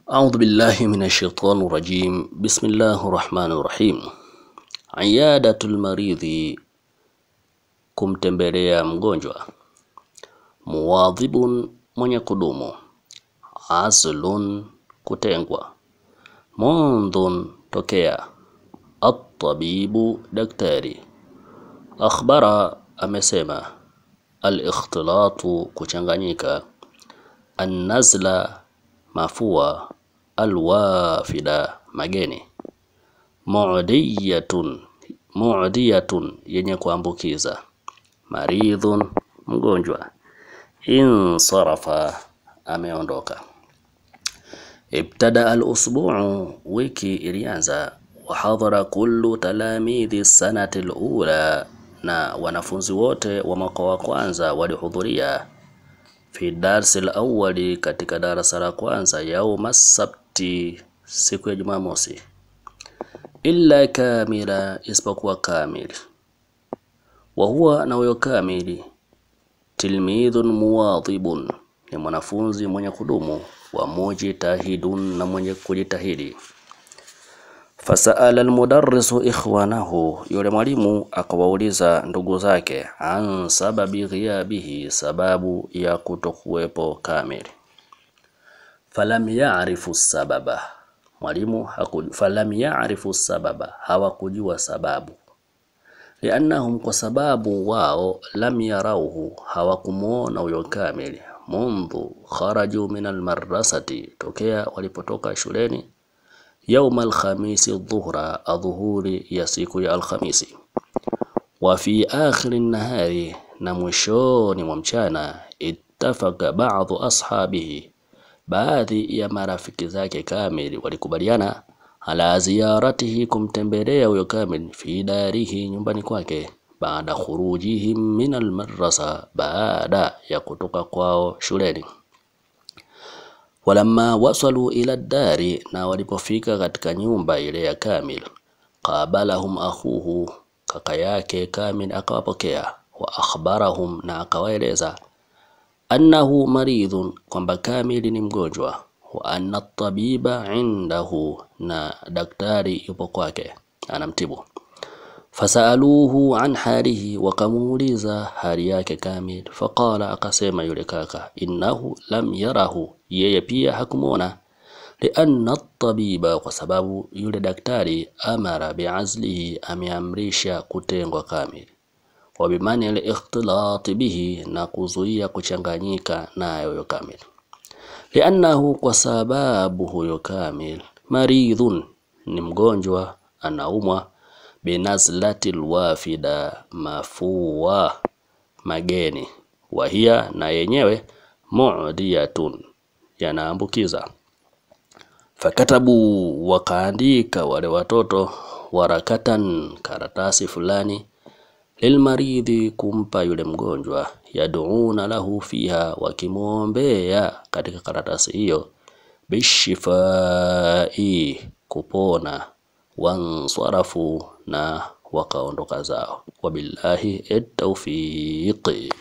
A'udhu billahi minash shaitani rajim. Bismillahir rahmanir rahim. Iyadatul maridhi, kumtembelea mgonjwa. Muwadhibun, mwenye kudumu. Azlun, kutengwa. Mundhun, tokea. At-tabibu, daktari. Akhbara, amesema. Al-ikhtilatu, kuchanganyika. An-nazla, mafua. Alwafida, mageni. Mu'diyatun, mu'diyatun, yenye kuambukiza. Maridhun, mgonjwa. Insarafa, ameondoka. Ibtada al-usbu'u, wiki ilianza. Wahadhara kullu talamidhi sanati al-ula, na wanafunzi wote wa mwaka wa kwanza walihudhuria. Fi darsi al-awwali, katika darasa la kwanza. Yauma sabti, siku ya Jumamosi. Illa kamila, isipokuwa Kamil. Wa huwa, na huyo Kamili, tilmidhun muwadhibun, ni mwanafunzi mwenye kudumu. Wa mujtahidun, na mwenye kujitahidi. Fasaala almudarrisu ikhwanahu, yule mwalimu akawauliza ndugu zake, an sababi ghiabihi, sababu ya kutokuwepo Kamil. Falam ya'rifu sababa, mwalimu falam ya'rifu sababa, hawakujua sababu. Liannahum, kwa sababu wao, lam yarauhu, hawakumuona huyo Kamil. Mundhu kharaju min almadrasati, tokea walipotoka shuleni. Yauma alkhamisi dhuhra, adhuhuri ya siku ya Alhamisi. Wa fi akhiri nahari, na mwishoni mwa mchana. Ittafaka ba'dhu ashabihi, baadhi ya marafiki zake Kamil walikubaliana, ala ziyaratihi, kumtembelea huyo Kamil, fi darihi, nyumbani kwake. Baada khurujihim min almadrasa, baada ya kutoka kwao shuleni. Walamma wasalu ila dari, na walipofika katika nyumba ile ya Kamil. Qabalahum akhuhu, kaka yake Kamil akawapokea. Wa akhbarahum, na akawaeleza, annahu maridhun, kwamba Kamil ni mgonjwa. Wa anna tabiba indahu, na daktari yupo kwake anamtibu. Fasaluhu an halihi, wakamuuliza hali yake Kamil. Faqala, akasema yule kaka, innahu lam yarahu, yeye pia hakumuona. Lianna tabiba, kwa sababu yule daktari, amara biazlihi, ameamrisha kutengwa Kamil. Wa bimani al-ikhtilati bihi, na kuzuia kuchanganyika naye huyo Kamil. Liannahu, kwa sababu huyo Kamil, maridhun, ni mgonjwa, anaumwa. Binazlatil wafida, mafua mageni. Wahia, na yenyewe, mu'diyatun, yanaambukiza. Fakatabu, wakaandika wale watoto, warakatan, karatasi fulani, lilmaridhi, kumpa yule mgonjwa. Yaduuna lahu fiha, wakimuombea katika karatasi hiyo, bishifai, kupona. Wanswarafu, na wakaondoka zao. Wabillahi at-tawfiq.